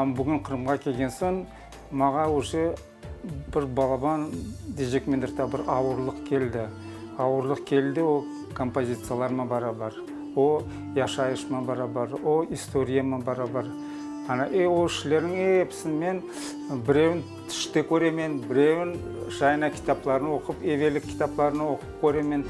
Amma bugün Qırımğa kelgen soñ maña uje bir balaban, deycekmendir ta, bir avurlıq keldi. Avurlıq keldi o kompozitsiyalarıma barabar, o yaşayışıma barabar, o istoriyama barabar. Ana, e o işlerniñ episini men birevin tüşte köremen, birevin Şaina kitaplarını oqup, evellik kitaplarını oqup köremen.